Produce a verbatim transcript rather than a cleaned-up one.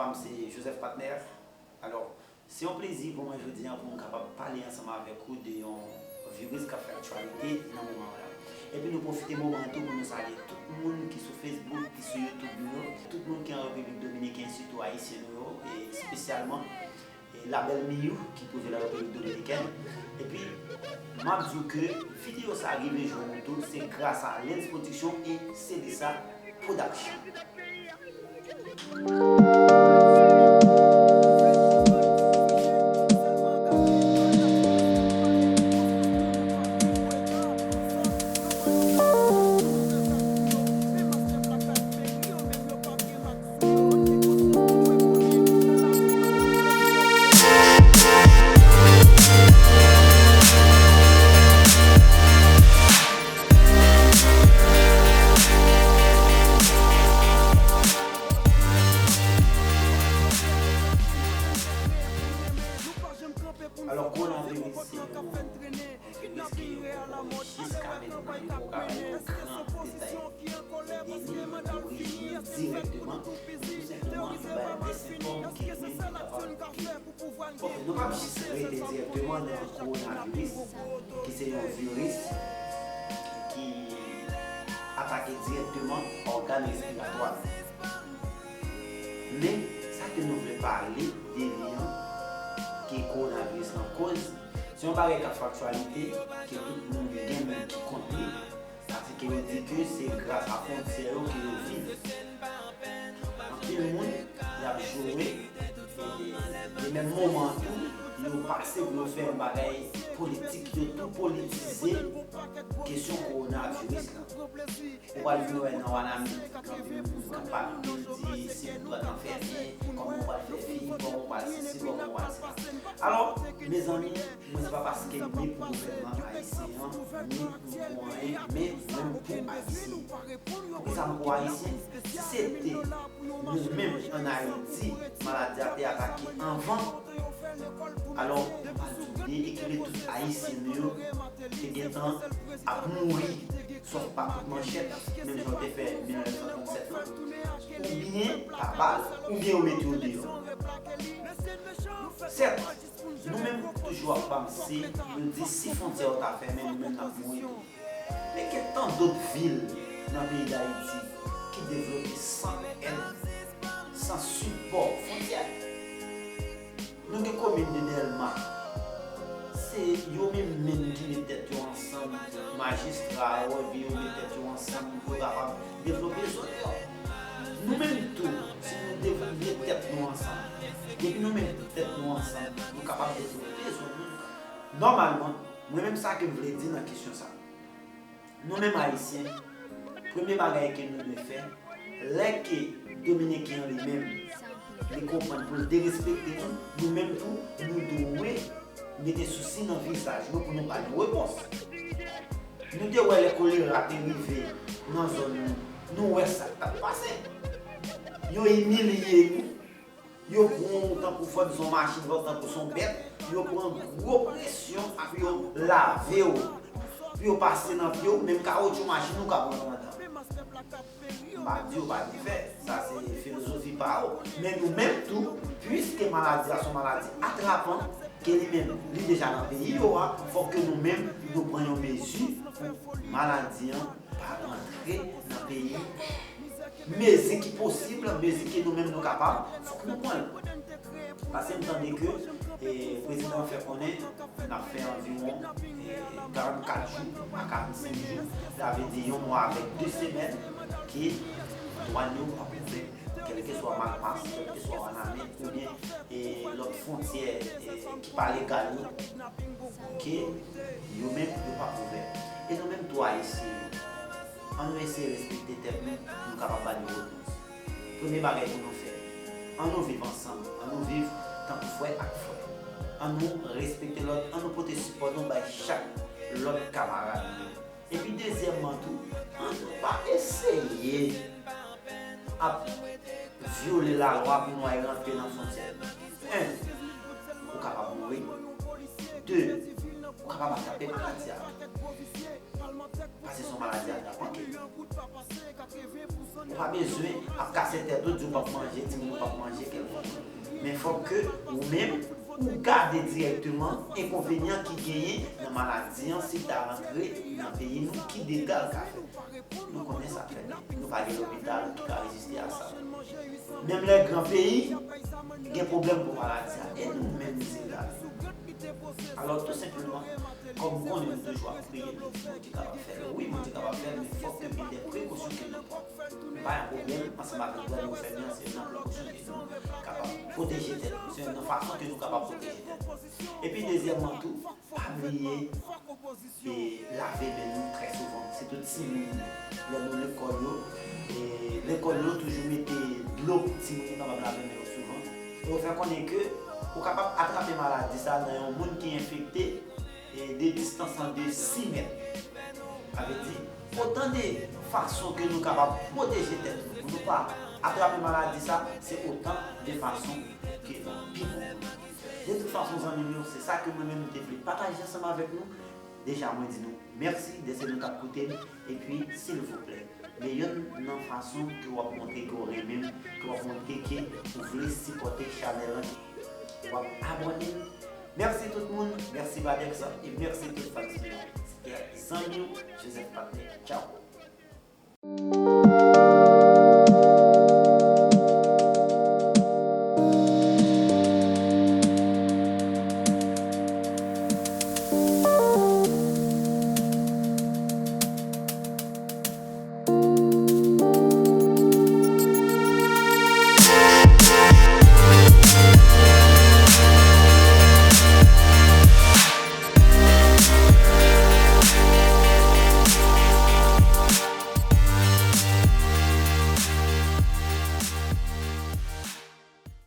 Pa m se Joseph Patner. Alò, se yon plezi pou mwen jodi a pou m kapab pale ansanm avèk ou de yon viris k ap fè aktyalite nan moman an la. Epi nou pwofite moman an tou pou nou salye tout moun ki sou Facebook, ki sou YouTube nou yo, tout moun ki an Repiblik Dominikèn, sitou ayisyen nou yo, e espesyalman e la belle Miyou ki twouve nan Repiblik Dominikèn. Epi, m ap di w ke videyo sa a rive jwenn ou tou, se gras a Lens Production e Celissa Production. Alò, kowonaviris se yon viris ke yo poko jiska mentnan, yo poko ka bay yon gran detay de li, orijin li dirèkteman, men tou senpleman yo bay de sentòm ki li menm ki kapab. Bon, nou p ap jis rete dirèkteman nan kowonaviris, ki se yon viris ki atake dirèkteman ògàn respiratwa nou. Men, sa ke nou vle pale de li an, ke kowonaviris lan koz, se yon bagay k ap fè aktyalite, ke tout moun gen moun ki kont li, paske yo di ke se gras a fwontyè yo ke yo viv. Anpil moun, y ap joure, e, e menm moman an tou, yo pase pou yo fè yon bagay politik, yo tou politize kesyon kowonaviris lan. Ou pral vin wè nan Wanament, gen anpil moun k ap pale, yo di se pou dwat lan fèmen, kòman w pral fè viv, kòman w pral sesi, kòman w pral sela. Alò, mezanmi, mwen se pa paske m ni pou gouvènman ayisyen an, ni pou anyen, men mwen m pou ayisyen. Poukisa m pou ayisyen? Si se te nou menm ann Ayiti, maladi a te atake anvan, alò, m pa di w byen e ke tout ayisyen nou yo te gentan ap mouri, sòf pa kout manchèt, menm jan yo te fè mil nèf san trannsèt lan. Oubyen pa bal, oubyen yo mete yo deyò. Sèt, nou menm toujou ap panse, nou di si fwontyè yo ta fèmen, nou menm n ap mouri tou. Men gen tan dòt vil nan peyi Dayiti ki devlope san èd, san sipò fwontyè. Nou gen komin de Dèlma, se yo menm menm ki met tèt yo ansanm, majistra yo, epi yo met tèt yo ansanm pou yo kapab devlope zòn yo. Nou menm tou, si nou devlope tèt nou ansanm, depi nou met tèt nou ansanm, nou kapab devlope zòn nou. Nòmalman, mwen menm sa ke m vle di nan kesyon sa, nou menm ayisyen, premye bagay ke nou dwe fè, lè ke dominiken an li menm, li konprann pou l derespekte nou, nou menm tou, nou dwe mete sousi nan vizaj nou pou nou ba nou repons. Nou te wè lè kolera te rive nan zòn nou, nou wè sa k t ap pase. Yo imilye nou, yo pran w tankou fò w di se yon machin, fò w tankou se yon bèt, yo pran gwo presyon ak yo lave w, pou yo pase nan pye w, menm kawotchou machin ou ka pran nan dan. M pa di yo pa dwe fè, sa se filozofi pa yo. Men nou menm tou, piske maladi a se yon maladi atrapan, ke li menm, li deja nan peyi yo a, fòk ke nou menm, nou pran yon mezi pou maladi an pa rantre nan peyi. Mezi ki posib, mezi ke nou menm nou kapab, fòk nou pran l. Paske m tande ke, e, prezidan an fè konnen n ap fè anviwon, e, karannkat jou a karannsenk jou, sa vle di yon mwa avèk de semèn, ke dwàn yo p ap ouvè, kèlkeswa Malpas, kèlkeswa Wanament, oubyen, e, lòt fwontyè, e, ki pa legal yo, ke yo menm, yo p ap ouvè. E nou menm tou Ayisyen, ann nou eseye respekte tèt nou, pou nou kapab ba nou repons. Premye bagay pou nou fè, ann nou viv ansanm, ann nou viv tankou frè ak frè. Ann nou respekte lòt, ann nou pote sipò nou bay chak lòt kamarad nou. Epi dezyèmman tou, ann nou pa eseye ap vyole lalwa pou nou al rantre nan fwontyè. En, ou kapab mouri. De, Ou kapab atrape maladi a. Paske se yon maladi atrapan ke li. Ou pa bezwen ap kase tèt ou, di w p ap manje, timoun ou p ap manje, kèlkonk. Men fòk ke ou menm, ou gade dirèkteman enkonvenyan ki genyen nan maladi an, si l ta rantre nan peyi nou, ki dega l ka fè. Nou konnen sa trè byen. Nou pa gen lopital ki ka reziste a sa. Menm lè gran peyi gen pwoblèm pou maladi a. E nou menm, mizerab. Alò, tou senpleman, kòm ou konnen nou toujou ap priye, nou di Bondye kapab fè l. Wi, Bondye kapab fè l, men fòk ke gen de prekosyon ke nou pran. Pa yon pwoblèm, ansanm avèk dwa nou fèmen an, se nan prekosyon ke nou kapab pwoteje tèt nou. Se nan fason ke nou kapab pwoteje tèt nou. Epi, dezyèmman tou, pa bliye e lave men nou trè souvan. Sitou timoun, lè nou lekòl yo. E lekòl yo toujou mete dlo pou timoun yo kapab lave men yo souvan. E yo fè konnen ke ou kapab atrape maladi sa nan yon moun ki enfekte e de distans an de sis mèt. Sa vle di, otan de fason ke nou kapab pwoteje tèt nou pou nou pa atrape maladi sa, se otan de fason ke nou pi bon. De tout fason, zanmi m yo, se sa ke mwen menm m te vle pataje ansanm avèk nou. Deja, mwen di nou mèsi dèske nou t ap koute m. Epi, silvouplè, men youn nan fason ke w ap montre ke w renmen m, ke w ap montre ke ou vle sipòte chanèl lan, w ap abòne m. Mèsi tout moun, mèsi Badex, e mèsi tout fans mwen yo. Se te zanmi w, Joseph Patnè. Tchao.